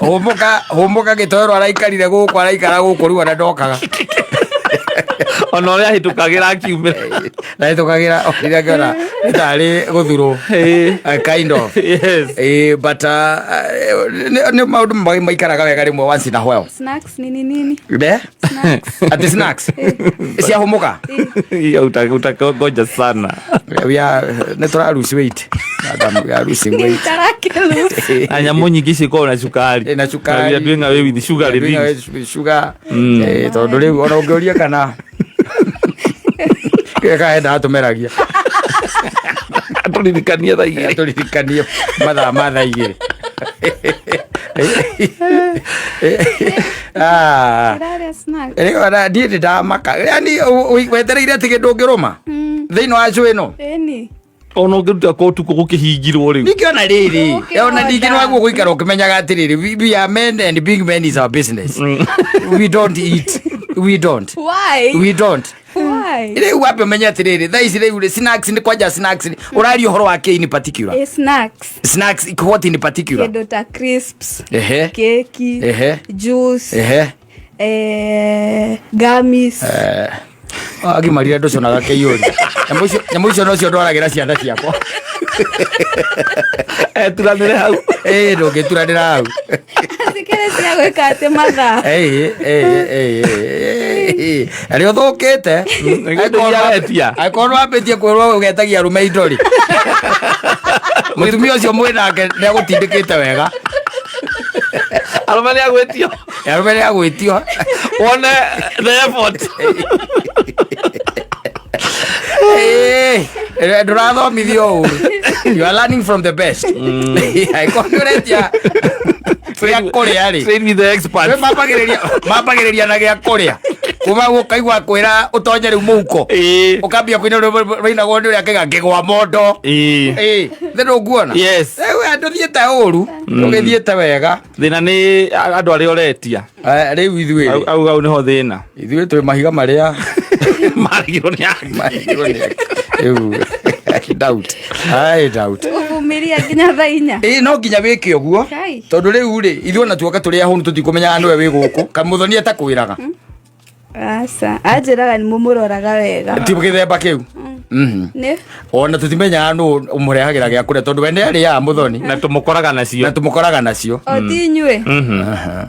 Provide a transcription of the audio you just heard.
Hũmũka hũmũka, gĩtoero araikarire gũkũ, araikara gũkũ rĩu ona ndokaga. Ona ũrĩa ahĩtũkagĩra akiumĩra. Ndahĩtũkagĩra rĩrĩa ngĩona nĩ tarĩ gũthurwo. Kind of. But nĩ maũndũ maikaraga wega rĩmwe, once in a while. Snacks nini nini? Ne? Snacks. Ati snacks cia hũmũka? Hiyo utakongoja sana. We are, nĩ tũra lose weight, madam, we are losing weight. Nitarakĩlose. Na nyamũ nyingĩ cikoragwo na cukari. Na cukari. We are doing away with sugar. We are doing away with sugar. Tondũ rĩu ona ũngĩũria kana kaenda atũmeragia. Tũririkanie thaa 2. Tũririkanie mathaa ma thaa 2. Ah. Ndĩrarĩa snacks. Rĩu ona ndiĩ ndĩ ndamaka, yani wetereire atĩ kĩndũ ũngĩrũma thĩinĩ wa cũ ĩno. Ĩni. Ona ũngĩruta ko ũtukũ gũkĩhingirwo rĩu. Ningĩ ona rĩrĩ, Ũkĩhonda. ona ningĩ nĩ waguo gũikara ũkĩmenyaga atĩrĩrĩ, we are men and being men is our business. We don't eat, we don't. Why? We don't. Why? Rĩu wambe ũmenye atĩrĩrĩ, thaa ici rĩu rĩ, snacks nĩ kwanja, snacks ũraria ũhoro wa kĩ in particular? Snacks. Snacks what in particular? Kĩndũ ta crisps, keki, juice, gummies. Agimarire ndũconaga kĩiyũri. Nyamũ icio nocio ndwaragĩra ciana ciakwa. Eturanĩre hau. Ĩĩ, ndũngĩturanĩra hau. Cikĩrĩ cia gwĩka atĩ mathaa. Ĩĩ, ĩĩ, ĩĩ, ĩĩ, ĩĩ. Rĩ ũthũkĩte. Nĩguo aretia. Angĩkorwo nĩwambĩtie kwĩrwo ũgetagia arũme indo rĩ, mũtumia ũcio mwĩ nake nĩagũtindĩkĩte wega. Arũme nĩ agwĩtio. Arũme nĩagwĩtio. Wone the effort. Ĩĩ, ndũrathomithio ũru, you are learning from the best. Angĩkorwo nĩũretia gĩa kũrĩa rĩ, Train with the experts. Mambagĩrĩria na gĩa kũrĩa, kuma ũkaigua kwĩra ũtonye rĩu mũhuko, ũkambia kũina rwĩmbo rũinagwo nĩ ũrĩa kĩga kĩgwa mondo. Ĩĩ, thĩ ndũnguona. Rĩu ndũthiĩte ũru, ũgĩthiĩte wega. Thĩna nĩ andũ arĩa ũretia. Rĩu ithuĩ Au rĩ, au au nĩho thĩna. Ithuĩ twĩ mahiga marĩa marigirwo nĩ angĩ. Marigirwo nĩ angĩ. Rĩu I doubt, I doubt. Ũvumiria nginya thaa 4. Ĩĩ, no nginya wĩke ũguo. Kai. Tondũ rĩu rĩ, ithuĩ ona tuoka tũrĩ ahũnu, tũtikũmenyaga nĩwe wĩ gũkũ kamũthoni atakwĩraga. Aca, anjĩraga nĩ mũmũroraga wega. Ti gĩthemba kĩu. Nĩ Ona tũtimenyaga nũ ũmũrehagĩra gĩa kũrĩa, tondũ we nĩ arĩaga mũthoni. Na tũmũkoraga nacio. Na tũmũkoraga nacio. O ti inyuĩ.